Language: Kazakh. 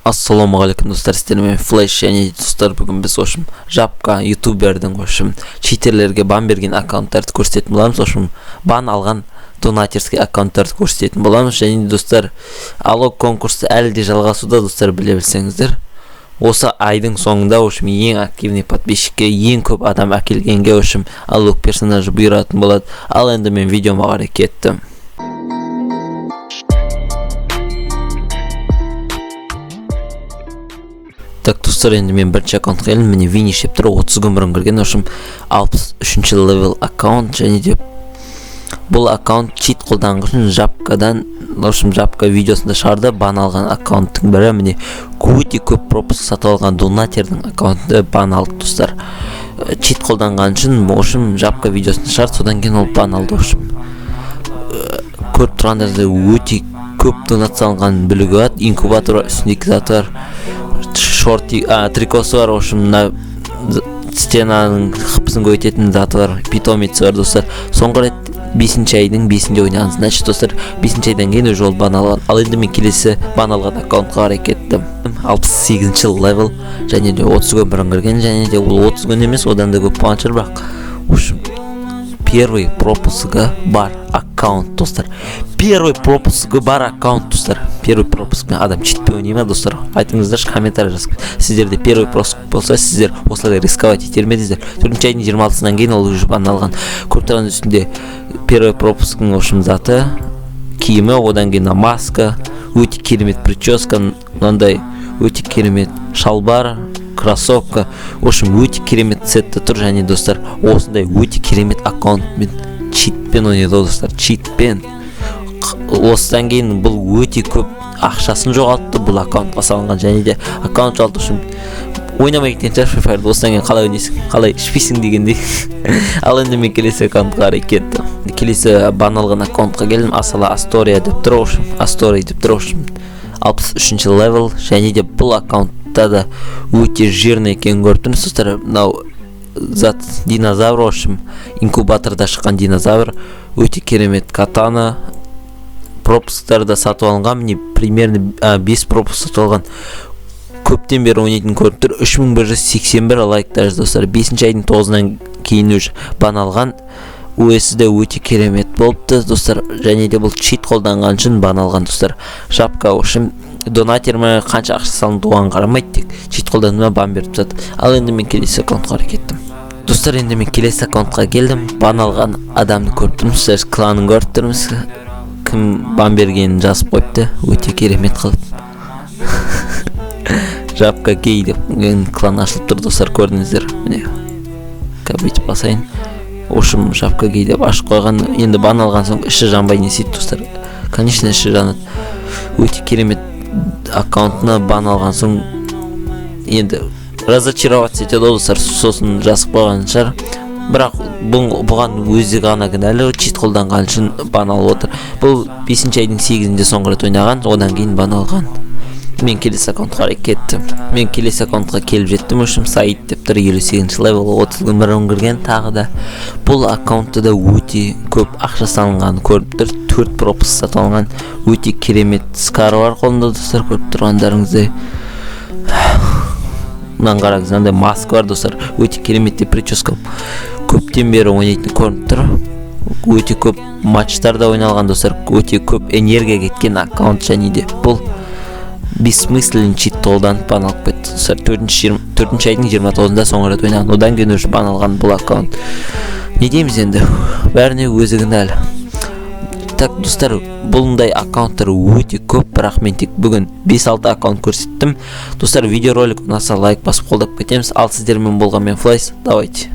Ассалаумағалейкум, достар! Сіздермен Флэш. Және достар, бүгін біз, в общем, Жапка ютубердің, в общем, читерлерге бан берген аккаунттарды көрсететін боламыз, в общем, бан алған донатерский аккаунттарды көрсететін боламыз. Және достар, Алок конкурсы әлі де жалғасуда. Достар, біле білсеңіздер, осы айдың соңында, в общем, ең активный подписчикке, ең көп адам әкелгенге, в общем, Алок персонажы бұйыратын болады. Ал енді мен видеома қарай кеттім. Так, достар, енді мен бірінші аккаунтқа келдім. Міне, Виниш деп тұр, 30 күн бұрын кірген, в общем, 63-ші левел аккаунт. Және де бұл аккаунт чит қолданған үшін Жапкадан, в общем, Жапка видеосында шығарды, бан алған аккаунттың бірі. Міне, өте көп пропуск сатып алған донатердің аккаунты бан алды, достар. Чит қолданған үшін, в общем, Жапка видеосында шығарды, содан кейін ол бан алды. В общем, көріп тұрғандарыңыздай, өте көп донат салынған білуге болады. Инкубатор бар, үстінде заты бар, шорти, трикосы бар, в общем, мына стенаның хпсын көбейтетін заты бар, питомец бар. Достар, соңғы рет 5-айдың 5-інде ойнаған, значит, достар, 5-айдан кейін уже ол бан алған. Ал енді мен келесі бан алған аккаунтқа қарай кеттім. 68-ші левел және де 30 күн бұрын кірген. Және де ол 30 күн емес, одан да көп болған шығар, бірақ, в общем, первый пропускі бар аккаунт, достар, первый пропускі бар аккаунт. Достар, первый пропускпен адам читпен ойнай ма, достар? Айтыңыздаршы, комментарий жазып. Сіздерде первый пропуск болса, сіздер осылай рисковать етер ме едіңіздер? 4-айдың 26-сынан кейін ол уже бан алған. Көріп тұрған, үстінде первый пропусктың, в общем, заты, киімі, одан кейін мына маска, өте керемет прическа, мынандай өте керемет шалбар, кроссовка, в общем, өте керемет сетте тұр. Және, достар, осындай өте керемет аккаунтпен читпен ойнайды ғой, достар, читпен. Осыдан кейін бұл өте көп ақшасын жоғалтты бұл аккаунтқа салынған. Және де аккаунт жоғалту үшін ойнамай кеткен шығар Free Fire'ды. Осыдан кейін қалай ойнайсың, қалай ішпейсің дегендей. Ал енді мен келесі аккаунтқа қарай кеттім. Келесі бан алған аккаунтқа келдім. Асала Астория деп тұр, в общем, Астория деп тұр, в общем, 63-ші левел. Және де бұл аккаунтта да өте жирный екенін көріп тұрмыз, достар. Мынау зат динозавр, в общем, инкубаторда шыққан динозавр, өте керемет катана, пропусктар да сатып алынған. Міне, примерно 5 пропуск сатып алған. Көптен бері ойнайтын көрініп тұр, 3181 лайк даже. Достар, 5-айдың 9-ынан кейін уже бан алған. Өсі де өте керемет болыпты, достар. Және де бұл чит қолданған үшін бан алған, достар. Жапка, в общем, донатер ма, қанша ақша салынды, оған қарамайды, тек чит қолданды ма, бан беріп тастады. Ал енді мен келесі аккаунтқа қарай кеттім. Достар, енді мен келесі аккаунтқа келдім. Бан алған адамды көріп тұрмыз, сіздер кланын көріп тұрмыз, кім бан бергенін жазып қойыпты өте керемет қылып. Жапка гей деп деген клан ашылып тұр, достар, көрдіңіздер. Міне, бүйтіп басайын. В общем, Жапка гей деп ашып қойған. Енді бан алған соң іші жанбай не істейді, достар? Конечно, іші жанады. Өте керемет аккаунтына бан алған соң енді разочароваться етеді ғой, достар, сосын жазып қойған шығар. Бірақ бұған өзі ғана кінәлі, чит қолданған үшін бан алып отыр. Бұл 5-айдың 8-інде соңғы рет ойнаған, одан кейін бан алған. Мен келесі аккаунтқа қарай кеттім. Мен келесі аккаунтқа келіп жеттім. В общем, Саид деп тұр, 58-ші левел, 30 күн бұрын кірген. Тағы да бұл аккаунтта да өте көп ақша салынғаны көрініп тұр, төрт пропуск сатып алынған. Өте керемет скар бар қолында, достар, көріп тұрғандарыңыздай. Мынаны қараңыз, мынандай маска бар, достар, өте керемет прическа. Көптен бері ойнайтын көрініп тұр, өте көп матчтарда ойналған, достар, өте көп энергия кеткен аккаунт. Және де бұл бессмысленный чит қолданып бан алып кетті, достар. 4-айдың 29-ында соңғы рет ойнаған, одан кейін уже бан алған бұл аккаунт. Не дейміз енді, бәріне өзі кінәлі. Так, достар, бұндай аккаунттар өте көп, бірақ мен тек бүгін 5-6 аккаунт көрсеттім. Достар, видеоролик ұнаса, лайк басып қолдап кетеміз. Ал сіздермен болған мен, Флайс. Давайте.